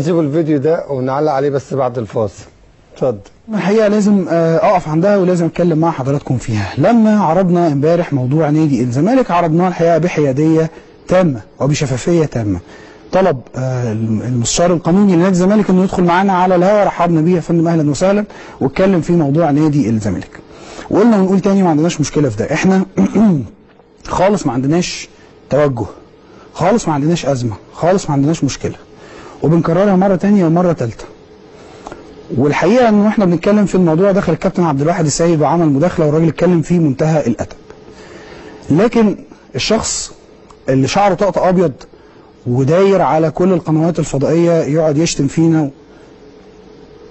نسيب الفيديو ده ونعلق عليه بس بعد الفاصل. اتفضل. الحقيقة لازم اقف عندها ولازم اتكلم مع حضراتكم فيها. لما عرضنا امبارح موضوع نادي الزمالك عرضناه الحقيقة بحياديه تامة وبشفافيه تامة. طلب المستشار القانوني لنادي الزمالك انه يدخل معانا على الهواء، رحبنا بيه يا فندم اهلا وسهلا، واتكلم في موضوع نادي الزمالك. وقلنا ونقول تاني ما عندناش مشكلة في ده، احنا خالص ما عندناش توجه، خالص ما عندناش ازمة، خالص ما عندناش مشكلة، وبنكررها مرة تانية ومرة ثالثة. والحقيقة انه احنا بنتكلم في الموضوع دخل الكابتن عبد الواحد السيد وعمل مداخله والراجل اتكلم فيه منتهى الادب. لكن الشخص اللي شعره طقطق ابيض وداير على كل القنوات الفضائية يقعد يشتم فينا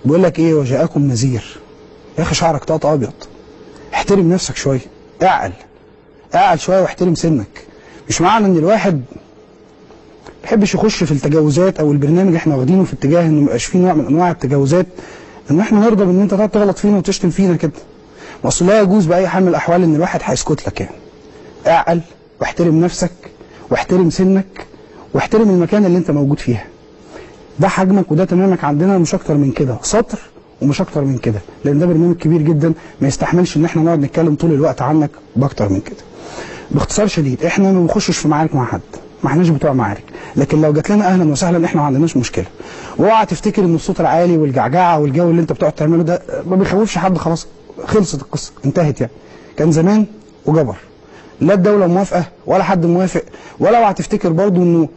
بيقول لك ايه وجاءكم نذير. يا اخي شعرك طقطق ابيض، احترم نفسك شوية، اعقل اعقل شوية واحترم سنك. مش معنى ان الواحد ما بيحبش يخش في التجاوزات او البرنامج احنا واخدينه في اتجاه انه ما يبقاش فيه نوع من انواع التجاوزات ان احنا نرضى بان انت تقعد تغلط فينا وتشتم فينا كده. ما اصل لا يجوز باي حال من الاحوال ان الواحد هيسكت لك يعني. اعقل واحترم نفسك واحترم سنك واحترم المكان اللي انت موجود فيها. ده حجمك وده تمامك عندنا، مش اكتر من كده، سطر ومش اكتر من كده، لان ده برنامج كبير جدا ما يستحملش ان احنا نقعد نتكلم طول الوقت عنك باكتر من كده. باختصار شديد احنا ما بنخشش في معارك مع حد، ما احناش بتوع معارك، لكن لو جات لنا اهلا وسهلا احنا ما عندناش مشكلة. واوعى تفتكر ان الصوت العالي والجعجعه والجو اللي انت بتقعد تعمله ده ما بيخوفش حد، خلاص خلصت القصة انتهت يعني. كان زمان وجبر، لا الدولة موافقة ولا حد موافق، ولا اوعى تفتكر برضو انه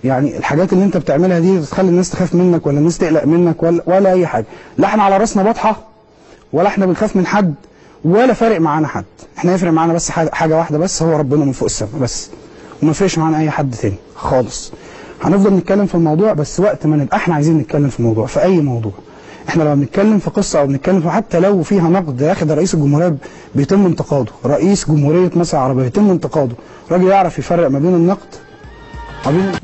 يعني الحاجات اللي انت بتعملها دي تخلي الناس تخاف منك ولا الناس تقلق منك ولا اي حاجة. لا احنا على راسنا بطحه ولا احنا بنخاف من حد ولا فارق معانا حد، احنا يفرق معانا بس حاجة واحدة بس، هو ربنا من فوق السماء بس، وما فيش معانا اي حد تاني خالص. هنفضل نتكلم في الموضوع بس وقت ما نبقى احنا عايزين نتكلم في موضوع، في اي موضوع. احنا لو بنتكلم في قصة او بنتكلم في حتى لو فيها نقد، يا اخي ده رئيس الجمهورية بيتم انتقاده، رئيس جمهورية مصر العربية بيتم انتقاده، راجل يعرف يفرق ما بين النقد.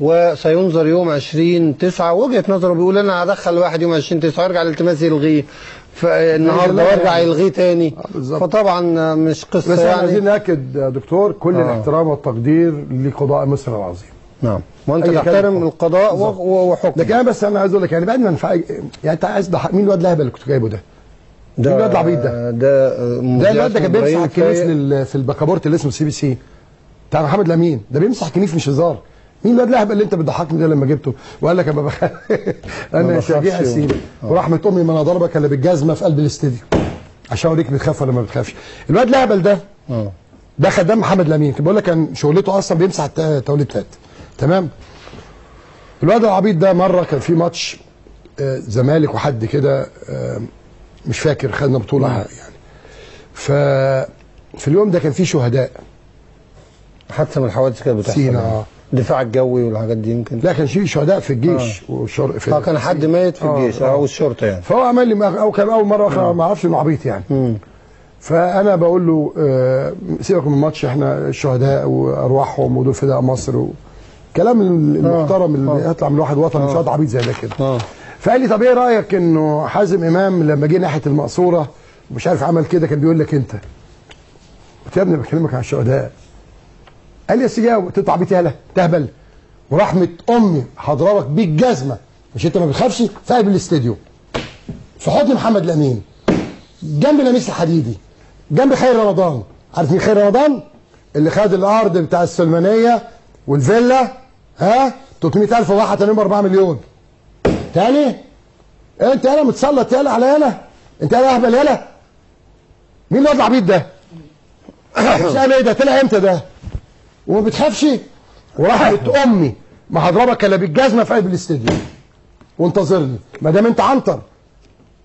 وسينظر يوم 20/9، وجهة نظره بيقول انا هدخل واحد يوم 20/9 ويرجع الالتماس يلغيه فالنهارده وارجع يلغيه تاني. فطبعا مش قصة بس يعني. عايزين ناكد يا دكتور كل الاحترام والتقدير لقضاء مصر العظيم. نعم، وانت تحترم القضاء وحكمه. لكن انا بس انا عايز اقول لك يعني بعد ما يعني انت عايز مين الواد الهبل اللي كنت جايبه ده؟ مين الواد العبيط ده؟ ده الواد ده كان بيمسح الكنيف في البكابورت اللي اسمه CBC بتاع محمد لامين، ده بيمسح كنيف مش هزار. مين الواد الاهبل اللي انت بتضحكني ده لما جبته وقال لك انا انا شجيع السيب ورحمة امي ما انا ضربك الا بالجزمه في قلب الاستديو عشان اوريك بتخاف ولا ما بتخافش. الواد الاهبل ده ده خدام محمد لامين، بيقول لك كان شغلته اصلا بيمسح التوليتات. تمام. الواد العبيط ده مرة كان في ماتش زمالك وحد كده مش فاكر خدنا بطوله يعني، ففي اليوم ده كان في شهداء، حادثه من الحوادث كانت بتحصل، الدفاع الجوي والحاجات دي يمكن. لا كان في شهداء في الجيش والشرطة. كان حد ميت في الجيش او الشرطة يعني. فهو عمل لي او كان اول مرة ما اعرفش انه عبيط يعني. فانا بقول له سيبك من الماتش، احنا الشهداء وارواحهم ودول فداء مصر كلام المحترم اللي يطلع من واحد وطني مش واحد عبيط زي ده كده. فقال لي طب ايه رايك انه حازم امام لما جه ناحية المقصورة ومش عارف عمل كده كان بيقول لك انت؟ قلت يا ابني بكلمك عن الشهداء. قال لي يا سيدي قلت له عبيط يالا تهبل ورحمة امي هضربك بالجزمه مش انت ما بتخافش في قلب الاستديو في حضن محمد الامين جنب لميس الحديدي جنب خير رمضان. عارف مين خير رمضان؟ اللي خد الارض بتاع السلمانيه والفيلا ها 300,000 وراح تاني 4 مليون تاني. انت يالا متسلط يالا على يالا، انت يالا اهبل يالا. مين الواد العبيط ده؟ مش قال ايه ده؟ طلع امتى ده؟ وما بتخافش ورحمة امي ما هضربك الا بالجزمه في قلب الاستديو وانتظرني ما دام انت عنتر.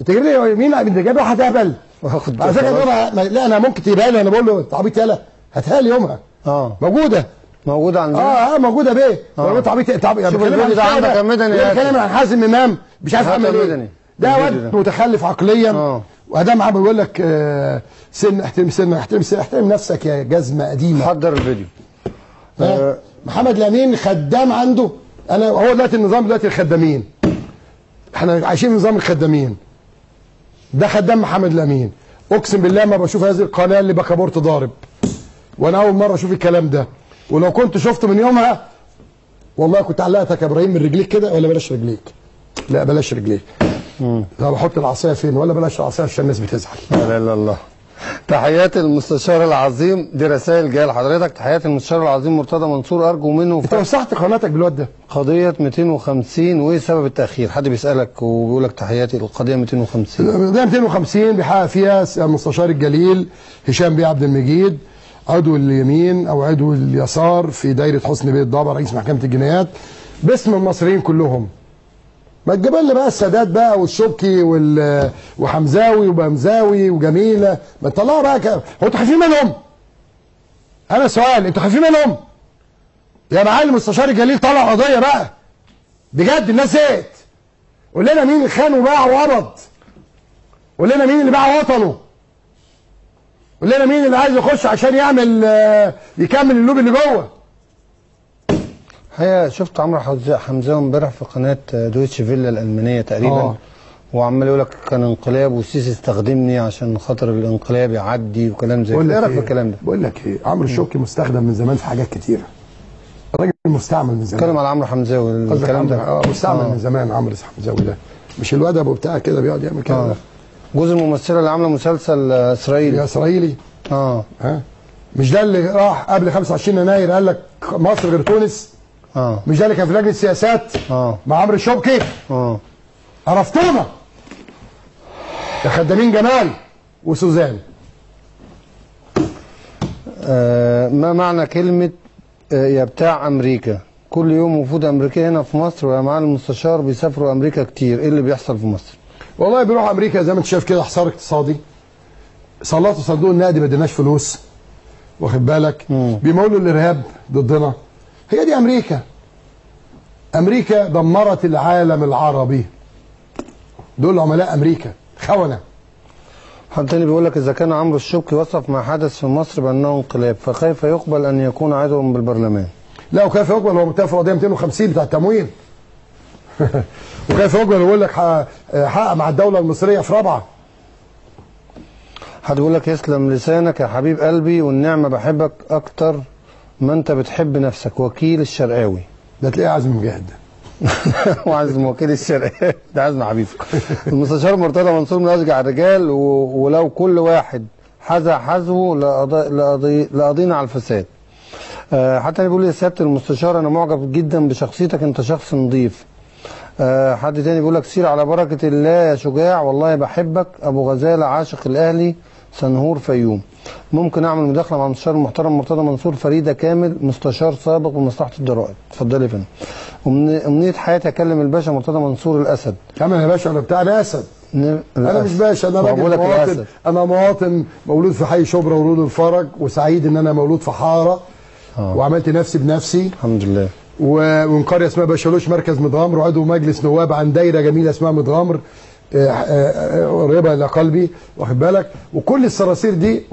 انت جايب لي مين؟ انت جايب واحد اهبل على فكرة. لا انا ممكن تبقى لي، انا بقول له انت عبيط يالا هاتها لي يومها. موجودة موجودة عندنا. موجودة بيه. بقول له عبيط انت عبيط. بتكلم عن حازم امام مش عارف عمل ايه ده، واد متخلف عقليا. وادام عم بيقول لك سن احترم سنك احترم سنك احترم نفسك يا جزمه قديمة. حضر الفيديو. محمد لامين خدام عنده. انا هو دلوقتي النظام دلوقتي الخدامين، احنا عايشين في نظام الخدامين. ده خدام محمد لامين. اقسم بالله ما بشوف هذه القناة اللي بكابورت ضارب، وانا اول مرة اشوف الكلام ده، ولو كنت شفته من يومها والله كنت علقتك يا ابراهيم من رجليك كده، ولا بلاش رجليك. لا بلاش رجليه. طب احط العصاية فين؟ ولا بلاش العصاية عشان الناس بتزعل. لا اله الا الله. تحيات المستشار العظيم، دي رسائل جاية لحضرتك. تحيات المستشار العظيم مرتضى منصور، ارجو منه. انت وسعت قناتك بالواد ده. قضية 250 وايه سبب التاخير؟ حد بيسالك وبيقول لك تحياتي القضية 250. القضية 250 بيحقق فيها المستشار الجليل هشام بيه عبد المجيد، عضو اليمين او عضو اليسار في دايرة حسن بيه الضبع رئيس محكمة الجنايات، باسم المصريين كلهم. ما تجيب لنا بقى السادات بقى والشبكي وحمزاوي وبمزاوي وجميلة، ما تطلعوا بقى هو انتوا خايفين منهم؟ انا سؤال، انتوا خايفين منهم؟ يا معالي المستشار الجليل طلع قضية بقى بجد، الناس زهقت. قول لنا مين اللي خان وباع وقبض، قول لنا مين اللي باع وطنه، قول لنا مين اللي عايز يخش عشان يعمل يكمل اللوب اللي جوه. هي شفت عمرو حمزاوي امبارح في قناة دويتش فيلا الالمانية تقريبا، وعمال يقول لك كان انقلاب والسيسي استخدمني عشان خاطر الانقلاب يعدي وكلام زي كده. ايه رايك في الكلام ده؟ بقول لك ايه، عمرو الشوكي مستخدم من زمان في حاجات كتيرة. الراجل مستعمل من زمان. اتكلم على عمرو حمزاوي الكلام ده. مستعمل من زمان عمرو حمزاوي ده، مش الواد ابو بتاع كده بيقعد يعمل كده. جوز الممثلة اللي عامله مسلسل اسرائيلي. يا اسرائيلي. ها مش ده اللي راح قبل 25 يناير قال لك مصر غير تونس؟ مش ده اللي كان في لجنة السياسات مع عمرو الشبكي؟ عرفتونا يا خدامين جمال وسوزان. ما معنى كلمة يا بتاع امريكا؟ كل يوم وفود امريكية هنا في مصر، ويا معالي المستشار بيسافروا امريكا كتير، ايه اللي بيحصل في مصر؟ والله بيروحوا امريكا زي ما انت شايف كده، حصار اقتصادي، سلطوا صندوق النقد ما اديناش فلوس، واخد بالك، بيمولوا الارهاب ضدنا. هي دي امريكا. امريكا دمرت العالم العربي. دول عملاء امريكا، خونه. حد تاني بيقول لك اذا كان عمرو الشبكي وصف ما حدث في مصر بانه انقلاب، فكيف يقبل ان يكون عضوا بالبرلمان؟ لا وكيف يقبل هو متهم في قضية 250 بتاع التمويل. وكيف يقبل يقول لك حقق مع الدولة المصرية في رابعه. حد بيقول لك يسلم لسانك يا حبيب قلبي والنعمة بحبك اكتر ما انت بتحب نفسك، وكيل الشرقاوي. ده تلاقيه عزم مجاهد ده. وعزم وكيل الشرقاوي ده عزم حبيبي. المستشار مرتضى منصور من اشجع الرجال، ولو كل واحد حذا حذوه لقضينا على الفساد. حتى انا بيقول يا سيادة المستشار انا معجب جدا بشخصيتك، انت شخص نظيف. حد تاني بيقول لك سير على بركة الله يا شجاع، والله بحبك، ابو غزاله عاشق الاهلي سنهور فيوم. ممكن اعمل مداخله مع المستشار المحترم مرتضى منصور فريدة كامل، مستشار سابق بمصلحة الضرائب. اتفضلي يا فندم. امنية حياتي اكلم الباشا مرتضى منصور الاسد. كمل يا باشا، انا بتاع الاسد. انا مش باشا، انا راجل مواطن. انا مواطن مولود في حي شبرا ورود الفرج، وسعيد ان انا مولود في حارة. وعملت نفسي بنفسي الحمد لله. ومن قرية اسمها بشالوش مركز متغمر، وعضو مجلس نواب عن دايرة جميلة اسمها متغمر قريبه الى قلبي، واخد بالك. وكل الصراصير دي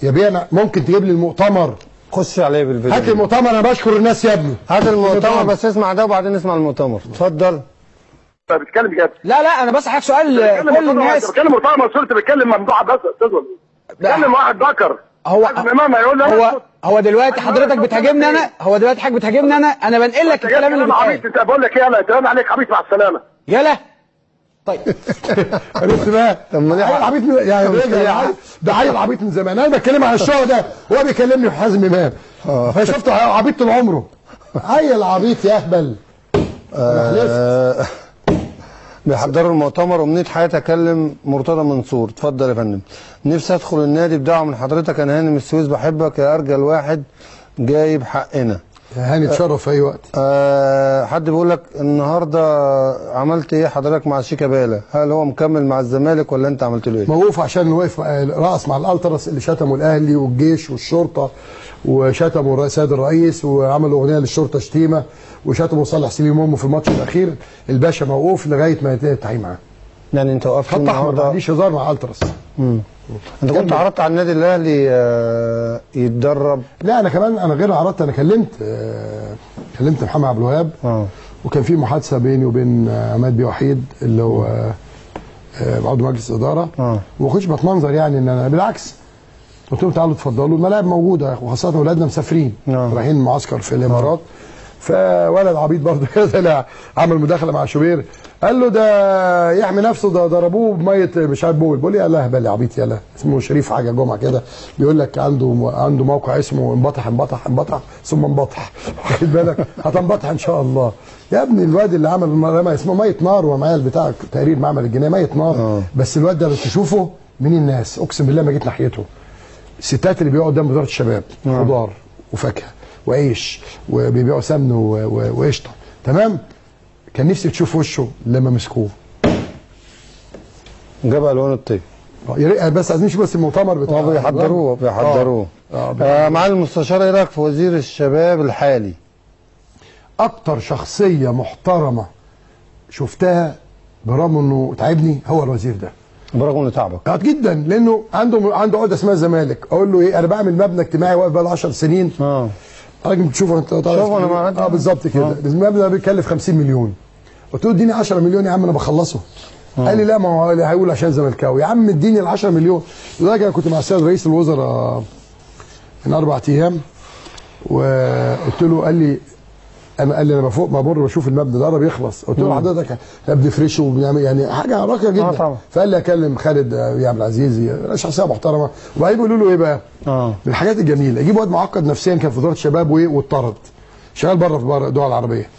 يا بيه ممكن تجيب لي المؤتمر. خش عليا بالفيديو، هات المؤتمر، انا بشكر الناس يا ابني. هات المؤتمر بس اسمع ده وبعدين نسمع المؤتمر. اتفضل. انت بتتكلم بجد؟ لا لا انا بس حضرتك سؤال كل الناس. انت بتتكلم مرتضى منصور، انت بتتكلم ممدوح عباس يا استاذ ولا ايه؟ بتتكلم واحد ذكر. هو هو دلوقتي حضرتك بتهاجمني انا؟ هو دلوقتي حضرتك بتهاجمني انا؟ انا بنقل لك الكلام اللي بيتقال. انت بقول لك ايه، يلا تمام عليك عبيط، مع السلامة. يلا طيب. عرفت بقى؟ طب ما دي عبيط يعني، ده عيل عبيط من زمان. انا بتكلم على الشهداء وهو بيكلمني في حازم امام. فشفته عبيط طول عمره. عيل عبيط يا اهبل. انا حلفت. بيحضروا المؤتمر. امنية حياتي اكلم مرتضى منصور. اتفضل يا فندم. نفسي ادخل النادي بدعوة من حضرتك، انا هاني من السويس، بحبك يا ارجل واحد جايب حقنا. يا هاني اتشرف في اي وقت. حد بيقول لك النهارده عملت ايه حضرتك مع شيكابالا؟ هل هو مكمل مع الزمالك ولا انت عملت له ايه؟ موقوف عشان وقف رقص مع الالتراس اللي شتموا الاهلي والجيش والشرطة، وشتموا السيد الرئيس، وعملوا اغنية للشرطة شتيمه، وشتموا صالح سليم امه في الماتش الاخير. الباشا موقوف لغاية ما ينتهي التحقيق معاه. يعني انت وقفت النهارده؟ ما عنديش هزار مع التراس. انت كنت عرضت على النادي الاهلي يتدرب؟ لا انا كمان، انا غير عرضت، انا كلمت محمد عبد الوهاب. وكان في محادثة بيني وبين عماد بيه وحيد اللي هو عضو مجلس ادارة. وما كنتش بتمنظر يعني، ان انا بالعكس قلت لهم تعالوا اتفضلوا، الملاعب موجودة، وخاصة اولادنا مسافرين رايحين معسكر في الامارات. فولد عبيط برضه طلع عمل مداخله مع شوبير، قال له ده يحمي نفسه، ده ضربوه بميه مش عارف بول. بقول يا لا هبل يا عبيط، يا لا اسمه شريف حاجة جمعه كده، بيقول لك عنده موقع اسمه انبطح انبطح انبطح ثم انبطح، واخد بالك؟ هتنبطح ان شاء الله يا ابني. الواد اللي عمل اسمه مية نار، ومعايا البتاع تقرير معمل الجناية مية نار. بس الواد ده تشوفه من الناس اقسم بالله ما جيت ناحيته. الستات اللي بيقعدوا قدام وزارة الشباب خضار وفاكهة وعيش وبيبيعوا سمن وقشطه، تمام؟ كان نفسي تشوف وشه لما مسكوه. جاب الوان الطيب. بس عايزين نشوف بس المؤتمر بتاع بيحضروه. معالي المستشار، ايه رايك في وزير الشباب الحالي؟ اكتر شخصية محترمه شفتها برغم انه تعبني هو الوزير ده. برغم انه تعبك؟ جدا، لانه عنده عقده اسمها الزمالك. اقول له ايه؟ انا بعمل مبنى اجتماعي واقف بقى 10 سنين. حضرتك بتشوفه انت طالع. شوفه انا ما بالظبط كده. المبنى ده بيكلف 50 مليون. قلت له اديني 10 مليون يا عم انا بخلصه. قال لي لا، ما هو هيقول عشان زملكاوي. يا عم اديني ال 10 مليون. لذلك انا كنت مع السيد رئيس الوزراء من 4 ايام، وقلت له، قال لي انا بفوق ما بمر بشوف المبنى ده قرب يخلص. قلت له حضرتك احنا بنفرشه وبنعمل يعني حاجة راقية جدا. فقال لي اكلم خالد يا عبد العزيز، شخصية محترمه. وبعدين بيقولوا له ايه بقى؟ من الحاجات الجميلة، يجيب واد معقد نفسيا كان في وزارة الشباب واتطرد، شغال بره في الدول العربية،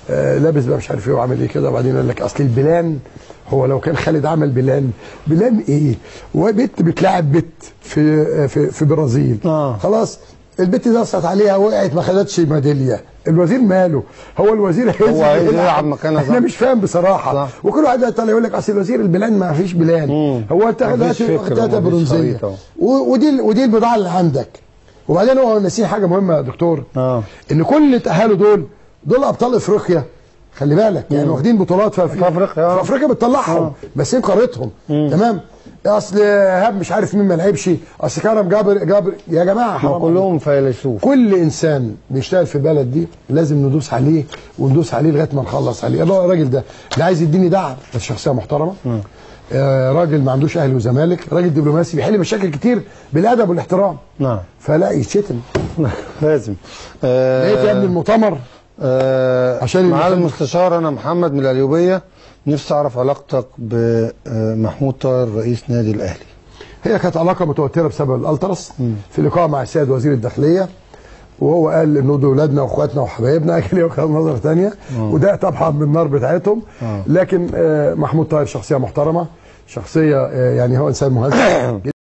لابس بقى مش عارف ايه وعامل ايه كده. وبعدين قال لك اصل ال plan، هو لو كان خالد عمل plan، plan ايه؟ وبت بتلاعب بت في في في برازيل. خلاص البت دي دست عليها وقعت ما خدتش ميدالية. الوزير ماله؟ هو الوزير هو عايز يلعب مكانها. انا مش فاهم بصراحة. وكل واحد طالع يقول لك اصل الوزير ال plan، ما فيش plan. هو انت خدت برونزيه ودي البضاعة اللي عندك. وبعدين هو ناسيين حاجة مهمة يا دكتور، ان كل اللي اتاهلوا دول ابطال افريقيا، خلي بالك يعني واخدين بطولات في افريقيا. في افريقيا بتطلعهم بس هي قارتهم. تمام. اصل ايهاب مش عارف مين ما لعبش، اصل كرم جابر يا جماعة حرام، كلهم فيلسوف. كل انسان بيشتغل في البلد دي لازم ندوس عليه وندوس عليه لغاية ما نخلص عليه. الراجل ده اللي عايز يديني دعم، بس شخصية محترمه، راجل ما عندوش اهلي وزمالك، راجل دبلوماسي بيحل مشاكل كتير بالادب والاحترام. نعم. فلا يتشتم لازم. لقيت يا ابني المؤتمر عشان معالي المستشار، انا محمد من القليوبيه، نفسي اعرف علاقتك بمحمود طاهر رئيس نادي الاهلي. هي كانت علاقة متوترة بسبب الالتراس. في لقاء مع السيد وزير الداخلية، وهو قال انه دول اولادنا واخواتنا وحبايبنا، كان ليه وجهه نظر ثانية، وده طبعا من النار بتاعتهم. لكن محمود طاهر شخصية محترمه، شخصية يعني هو انسان مهذب.